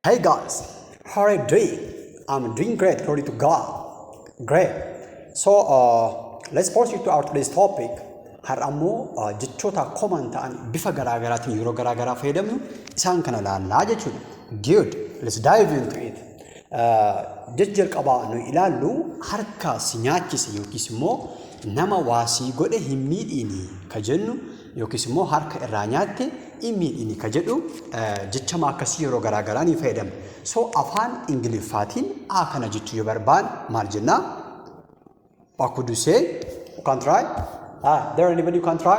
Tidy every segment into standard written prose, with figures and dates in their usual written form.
Hey guys, how are you doing? I'm doing great, glory to God. Great. So let's proceed to our today's topic. Har'a ammoo jechoota common ta'an bifa garaa garaatiin yeroo garaa garaa fayyadamnu isaan kana laallaa jechuudha. Good. Let's dive into it. Jecha jalqabaa nu ilaallu harka si nyaachise yookiis immoo nama waa sii godhe hin miidhiini ka jennu yookiis immoo harka irraa nyaatte hin miidhiini ka jedhu jechama akkasii yeroo garaa garaa ni fayyadamna. So afaan Ingiliffaatiin a kana jechuu yoo barbaanne maal jennaa? What could you say? You can try? Ah, there anybody you can try?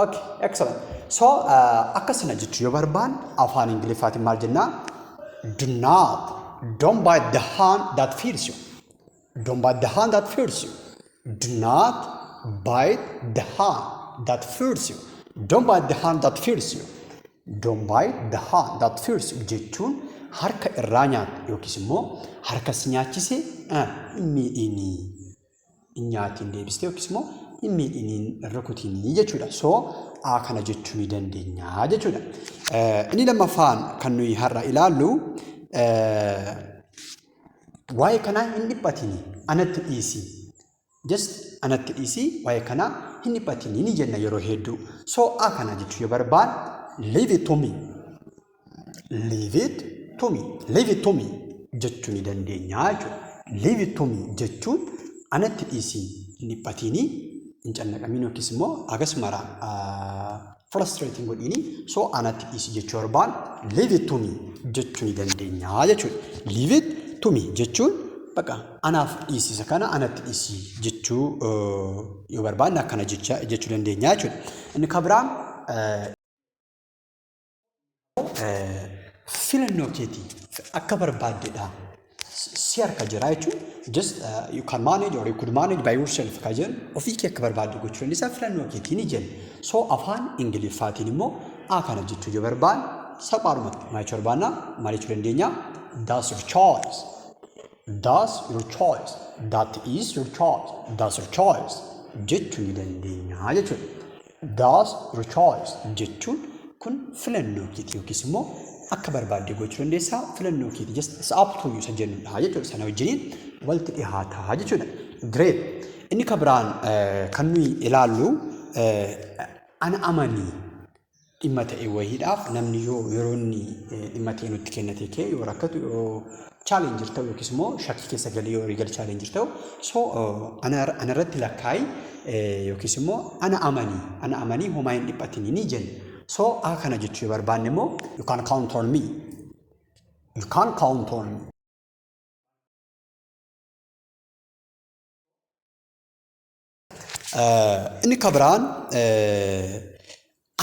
Okay, excellent. So akkasana jechuu yoo barbaanne afaan Ingiliffaatiin maal jennaa? Do not, don't bite the hand that feeds you. Don't bite the hand that feeds you. Do not bite the hand that feeds you. Don't bite the hand that feeds you. Don't bite the hand that feeds you jechuun harka irraa nyaatu yookiis immoo harka si nyaachise hin miidhinii. Hin nyaatiin deebistee yookiis immoo hin miidhiniin rukutiinii jechuudha. So a kana jechuu ni dandeenya jechuudha. Inni lammaffaan kan nuyi har'a ilaallu waa'ee kanaa hin dhiphatini, anatti dhiisi. Just anatti dhiisi, waa'ee kanaa hin dhiphatini ni jenna yeroo hedduu. So a kana jechuu yoo barbaanne, leave it to me. Leave it to me. Leave it to me jechuu ni dandeenya jechuudha. Leave it to me jechuun anatti dhiisi, hin dhiphatini, hin cannaqamin yookiis immoo agas mara frustrating godhini, so anatti dhiisi jechuu barbaanne leave it to me jechuu ni dandeenya jechuudha. Leave it to me jechuun baqa anaaf dhiisisa kana anatti dhiisi jechuu yoo barbaanne akkana jecha jechuu dandeenya jechuudha. Inni kan biraan filannoo keetii akka barbaaddedha. Si harka jira jechuun just you can manage or you could manage by yourself ka jedhu ofii kee akka barbaadde gochuu dandeessa, filannoo keetii ni jenna. So afaan Ingiliffaatiin immoo a kana jechuu yoo barbaanne salphaadhumatti maal jechuu barbaanna, maal jechuu dandeenya? That's your choice. That's your choice. That is your choice. That's your choice jechuu ni dandeenya jechuudha. That's your choice jechuun kun filannoo keetii yookiis immoo akka barbaadde gochuu dandeessaa, filannoo keetii, just it's up to you isa jennudha jechuudha. Sana wajjiniin walitti dhihaataa jechuudha. Great. Inni kan biraan kan nuyi ilaallu ana amanii dhimma ta'e wayiidhaaf namni yoo yeroo inni dhimma ta'e nutti kennate kee yoo rakkatu, yoo challenge ta'u yookiis immoo shakkii keessa galee yoo regal challenge ta'u, so ana irratti lakkaayi yookiis immoo ana amanii, ana amanii, homaa hin dhiphatini ni jenna. So akka kana jechuu yoo barbaanne immoo, you can count on me. You can count on me. Inni kan biraan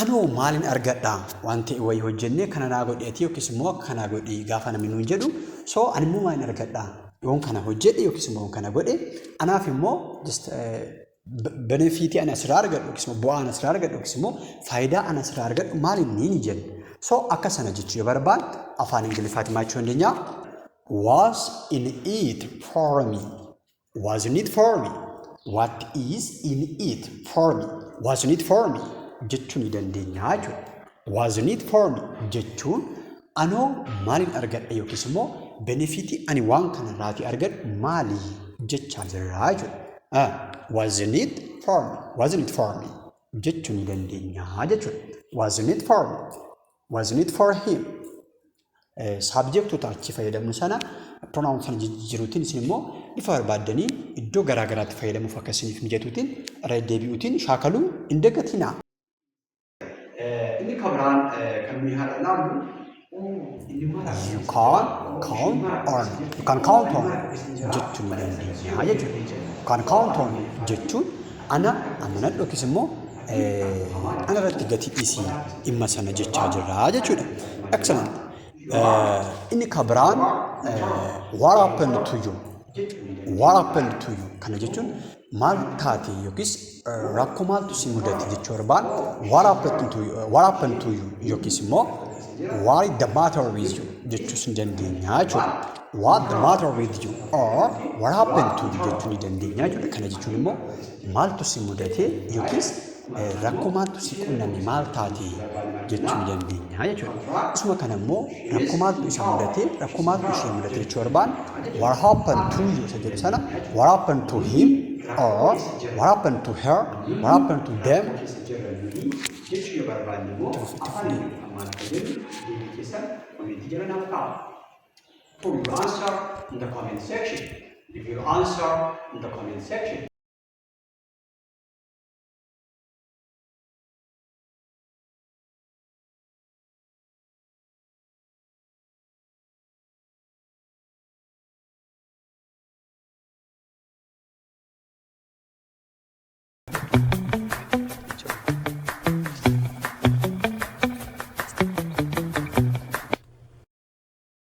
anoo maalin argadha waan ta'e wayii hojjennee kana naa godheeti yookiis immoo akka kanaa godhi gaafa namni nuun jedhu, so ani immoo maalin argadha yoon kana hojjedhe yookiis immoo yoon kana godhe, anaaf immoo just benefiitii ani asirraa argadhu yookiis immoo bu'aa ani asirraa argadhu yookiis immoo faayidaa ani asirraa argadhu maal inni ni jenna. So akka sana jechuu yoo barbaanne afaan Ingiliffaatiin maal jechuu dandeenya? What's in it for me? What's in it for me? What is in it for me? What's in it for me? Jechuu ni dandeenya jechuudha. What's in it for me jechuun anoo maalin argadha yookiis immoo benefiitii ani waan kanarraatii argadhu maali jechaa jirra jechuudha. What's in it for me? What's in it for me? Jechuu ni dandeenya jechuudha. What's in it for me? What's in it for him? Saabjektoota achi fayyadamnu sana pronoun sana jijjiiruutiin isin immoo bifa barbaaddanii iddoo garaa garaatti fayyadamuuf akka isiniif mijatuutiin irra deddeebi'uutiin shaakaluu hin dagatinaa. Inni kan biraan kan nuyi har'a ilaallu you can count on, you can count on jechuu ni dandeenya jechuudha. You can count on jechuun ana amanadhu yookiis immoo ana irratti gatii dhiisii dhimma sana jechaa jirra jechuudha. Excellent. Inni kan biraan what happened to you? What happened to you? Kana jechuun maal taate yookiis rakkoo maaltu si mudate jechuu barbaan what happened to you, what happened to you yookiis immoo what is the matter with you jechuus ni dandeenya jechuudha. What the matter with you or what happened to you jechuu ni dandeenya jechuudha. Kana jechuun immoo maaltu si mudate yookiis Rakkoo maaltu si qunname, maal taate jechuu ni dandeenya jechuudha. Isuma kana immoo rakkoo maaltu isa mudate, rakkoo maaltu ishee mudate jechuu barbaanne, "What happened to you?" isa jedhu sana "What happened to him?" or "What happened to her?", "What happened to them?" Jechuu yoo barbaanne immoo afaan maal akka jennu deebii keessan komentii jala naaf kaa'u. Put your answer in the comment section. Leave your answer in the comment section.